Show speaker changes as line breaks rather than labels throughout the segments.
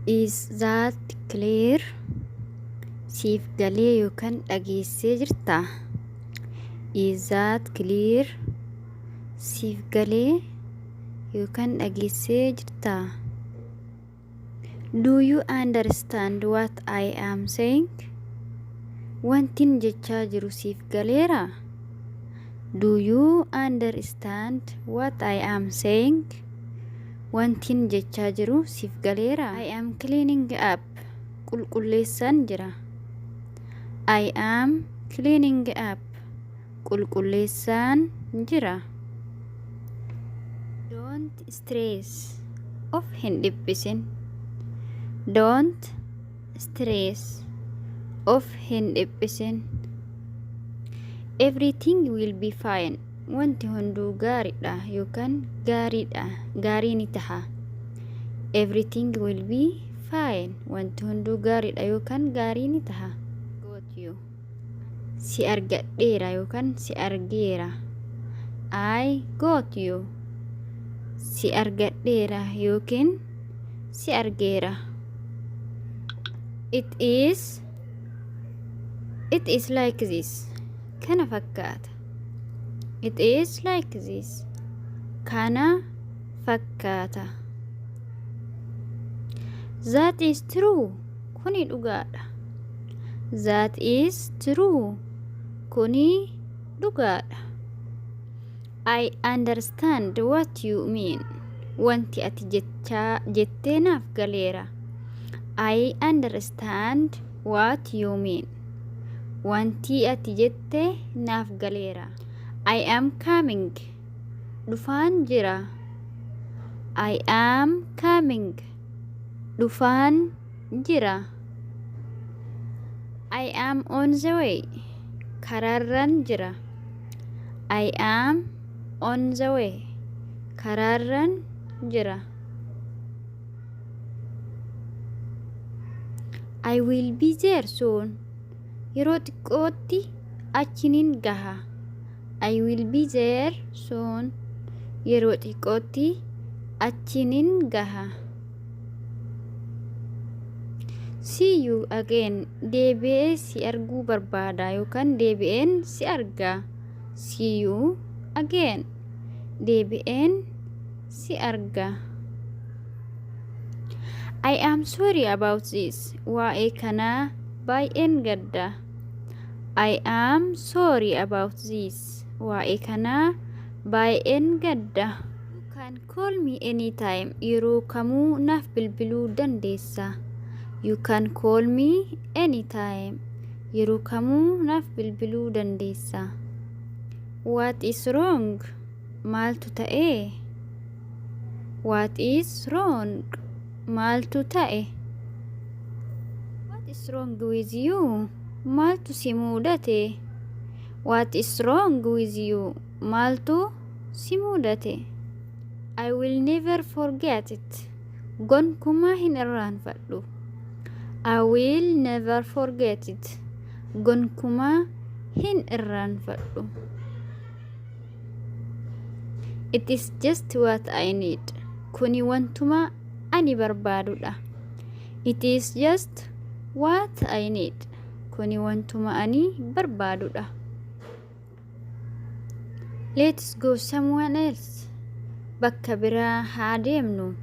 Is that clear? Siif galee yookaan dhageessee jirtaa? Is that clear? Siif galee yookaan dhageessee jirtaa? Do you understand what I am saying? Wantin jechaa jiru siif galeeraa? Do you understand what I am saying? Wantin jechaa jiru siif galeeraa? I am cleaning up. Qulqulleessaan jira. I am cleaning up. Qulqulleessaan jira. Don't stress. Of hin dhiphisin. Don't stress. Of hin dhiphisin. Everything will be fine. Wanti hunduu gaariidha yookaan gaariidha. Gaarii ni taha. Everything will be fine. Wanti hunduu gaariidha yookaan gaarii ni taha. Got you. Si argadheera yookaan si argeera. I got you. Si argadheera yookiin si argeera. It is like this. Kana fakkaata. It is like this. Kana fakkaata. That is true. Kuni dhugaadha. That is true. Kuni dhugaadha. I understand what you mean. Wanti ati jechaa jettee naaf galeera. I understand what you mean. Wanti ati jette naaf galeera. I am coming. Dhufaan jira. I am coming. Dhufaan jira. I am on the way. Karaarran jira. I am on the way. Karaarran jira. I will be there soon. Yeroo xiqqootti achinin gaha. I will be there soon. Yeroo xiqqootti achinin gaha. See you again. Deebi'ee si arguu barbaada yookaan deebi'een si arga. See you again. Deebi'een si arga. I am sorry about this. Waa'ee kanaa baay'een gadda. I am sorry about this. Waa'ee kanaa baay'een gadda. You can call me anytime. Yeroo kamuu naaf bilbiluu dandeessa. You can call me anytime. Yeroo kamuu naaf bilbiluu dandeessa. What is wrong? Maaltu ta'e? What is wrong? Maaltu ta'e? What is wrong with you? Maaltu si mudate? What is wrong with you? Maaltu si mudate? I will never forget it. Gonkumaa hin irraanfadhu. I will never forget it. Gonkumaa hin irraanfadhu. It is just what I need. Kuni wantuma ani barbaadudha. It is just what I need. Kuni wantuma ani barbaadudha. Let's go someone else. Bakka biraa haa deemnu.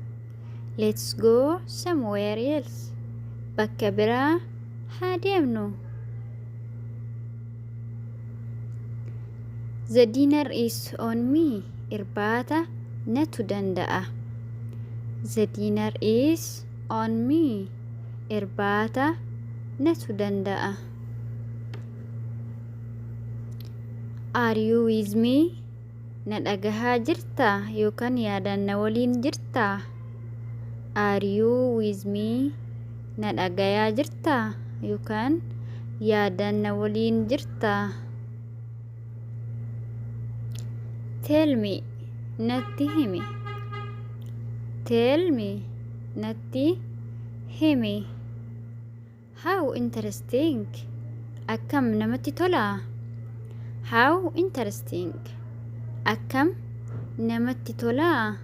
Let's go somewhere else. Bakka biraa haa deemnu. The dinner is on me. Irbaata natu danda'a. The dinner is on me. Irbaata natu danda'a. Are you with me? Na dhagahaa jirtaa yookaan yaadaan na waliin jirtaa? Are you with me? Na dhagayaa jirtaa yookaan yaadaan na waliin jirtaa? Tell me, natti himi. Tell me, natti himi. How interesting! Akkam namatti tolaa? How interesting! Akkam namatti tolaa?